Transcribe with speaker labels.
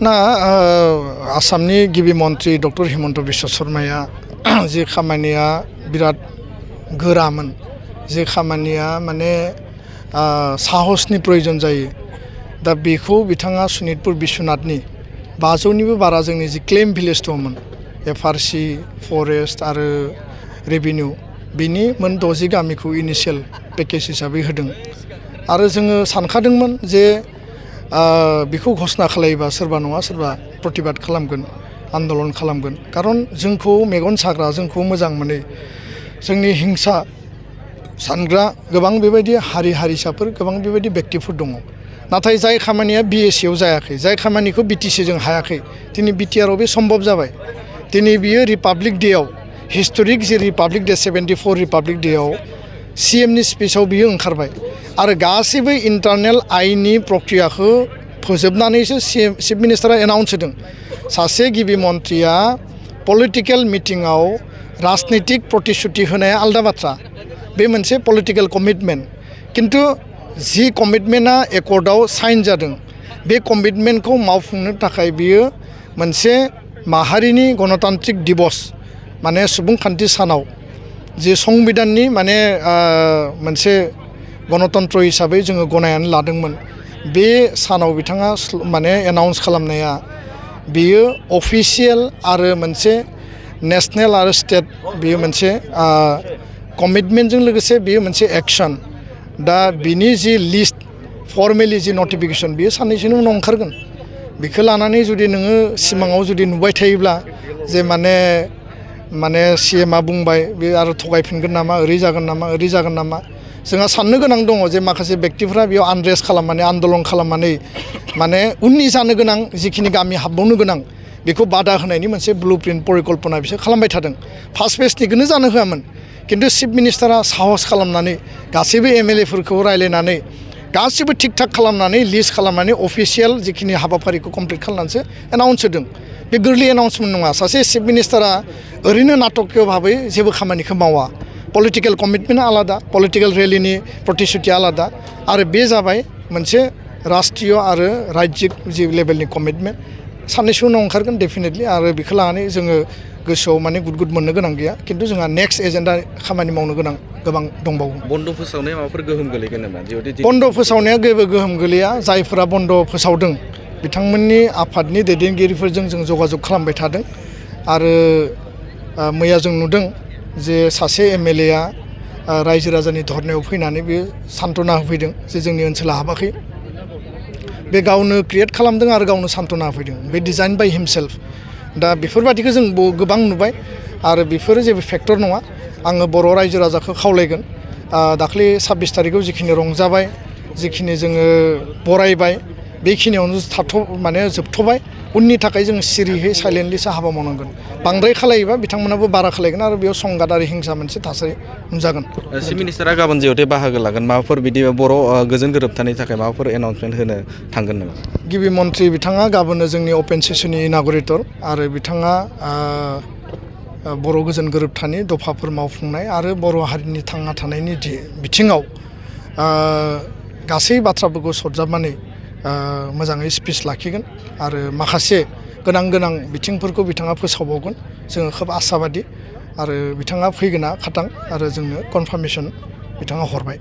Speaker 1: ना आसामनि गिबि मन्त्रि डक्टर हिमन्त बिश्व शर्माया जे खामानिया बिराद गोरामोन जे खामानिया माने साहसनि प्रयोजन जायो दा बेखौ बिथाङा सनितपुर बिश्वनाथनि 500निबो बारा जोंनि जि क्लेम भिलेज दंमोन एफआरसि फरेस्ट आरो रेभिनिउ बिनि मोन 60 गामिखौ इनिशियेल पेकेज हिसाबै होदों आरो जोङो सानखादोंमोन जे बेखौ घोषणा खालायोबा सोरबा नङा सोरबा प्रतिबाद खालामगोन आन्दलन खालामगोन खारन जोंखौ मेगन साग्रा जोंखौ मोजां मोनै जोंनि हिंसा सानग्रा गोबां बेबायदि हारि हारिसाफोर गोबां बेबायदि व्यक्तिफोर दङ नाथाय जाय खामानिया बिएससिआव जायाखै जाय खामानिखौ बिटिसिजों हायाखै दिनै बिटिआरआव बे सम्भब जाबाय दिनै बियो रिपाब्लिक डेआव हिस्टरिक जे रिपाब्लिक डे 74 रिपाब्लिक डेआव सिएमनि स्पिचआव बियो ओंखारबाय आरो गासैबो इन्टारनेल आइननि प्रक्रियाखौ फोजोबनानैसो चिफ मिनिस्टारा एनाउन्स होदों सासे गिबि मन्त्रिया पलिटिकेल मिटिंआव राजनैतिक प्रतिश्रुति होनाया आलादा बाथ्रा बे मोनसे पलिटिकेल कमिटमेन्ट किन्तु जि कमिटमेन्टआ एकर्डआव साइन जादों बे कमिटमेन्टखौ मावफुंनो थाखाय बियो मोनसे माहारिनि गणतान्त्रिक दिवस माने सुबुंखान्थि सानाव जे संबिधाननि माने मोनसे गणतन्त्र हिसाबै जोङो गनायनानै लादोंमोन बे सानाव बिथाङा माने एनाउन्स खालामनाया बेयो अफिसियेल आरो मोनसे नेशनेल आरो स्टेट बेयो मोनसे कमिटमेन्टजों लोगोसे बेयो मोनसे एक्शन दा बिनि जि लिस्ट फर्मेलि जि नटिफिकेशन बेयो साननैसोनि उनाव ओंखारगोन बेखौ लानानै जुदि नोङो सिमाङाव जुदि नुबाय थायोब्ला जे माने सिएमआ बुंबाय बे आरो थगायफिनगोन नामा ओरै जागोन नामा जोंहा साननो गोनां दङ जे माखासे व्यक्तिफ्रा बेयाव आनरेस्ट खालामनानै आन्दलन खालामनानै माने उननि जानो गोनां जिखिनि गामि हाबबावनो गोनां बेखौ बादा होनायनि मोनसे ब्लुप्रिन्ट परिकल्पना बिसोर खालामबाय थादों फार्स्ट फेजनिखौनो जानो होआमोन किन्तु चिफ मिनिस्टारा साहस खालामनानै गासैबो एमएलएफोरखौ रायलायनानै गासिबो थिक थाक खालामनानै लिस्ट खालामनानै अफिसियेल जिखिनि हाबाफारिखौ कमप्लिट खालामनानैसो एनाउन्स होदों बे गोरलै एनाउन्समेन्ट नङा सासे चिफ मिनिस्टारा ओरैनो नाटकीय भाबै जेबो खामानिखौ मावा पलिटिकेल कमिटमेन्टआ आलादा पलिटिकेल रेलिनि प्रतिश्रुतिया आलादा आरो बे जाबाय मोनसे राष्ट्रीय आरो राज्यिक जि लेभेलनि कमिटमेन्ट साननैसो उनाव ओंखारगोन डेफिनेटलि आरो बेखौ लानानै जोङो गोसोआव माने गुद मोननो गोनां गैया किन्तु जोंहा नेक्स्ट एजेन्डा खामानि मावनो गोनां गोबां दंबावो
Speaker 2: बन्द फोसावनाया माबाफोर गोहोम गोलैगोन नामा
Speaker 1: बन्द फोसावनाया जेबो गोहोम गोलैया जायफोरा बन्द फोसावदों बिथांमोननि आफादनि दैदेनगिरिफोरजों जों जगाजग खालामबाय थादों आरो मैया जों नुदों जे सासे एमएलएआ रायजो राजानि धरनायाव फैनानै बे सान्त्वना होफैदों जे जोंनि ओनसोला हाबाखै बे गावनो क्रिएट खालामदों आरो गावनो सान्त्वना होफैदों बे डिजाइन बाय हिमसेल्फ दा बेफोरबादिखौ जों गोबां नुबाय आरो बेफोरो जेबो फेक्टर नङा आङो बर' रायजो राजाखौ खावलायगोन दाख्लै 26 तारिखआव जिखिनि रंजाबाय जिखिनि जोङो बरायबाय बेखिनियावनो माने जोबथ'बाय उननि थाखाय जों सिरियै साइलेन्टलिसो हाबा मावनांगोन बांद्राय खालायोबा बिथांमोनाबो बारा खालायगोन आरो बेयाव संगाद आरो हिंसा मोनसे थासारि नुजागोन
Speaker 2: चिफ मिनिस्टारा गाबोन जिहेतु बाहागो लागोन माबाफोर बिदि बर' गोजोन गोरोबथानि थाखाय माबाफोर एनाउन्समेन्ट होनो थांगोन नामा
Speaker 1: गिबि मन्त्रि बिथाङा गाबोननो जोंनि अपेन सेसननि इनागुरेटर आरो बिथाङा बर' गोजोन गोरोबथानि दफाफोर मावफुंनाय आरो बर' हारिनि थांना थानायनि बिथिङाव गासै बाथ्राफोरखौ सरजाबनानै मोजाङै स्पिच लाखिगोन आरो माखासे गोनां बिथिंफोरखौ बिथाङा फोसावबावगोन जोङो खोब आसाबादि आरो बिथाङा फैगोना खाथां आरो जोंनो कनफार्मेसन बिथाङा हरबाय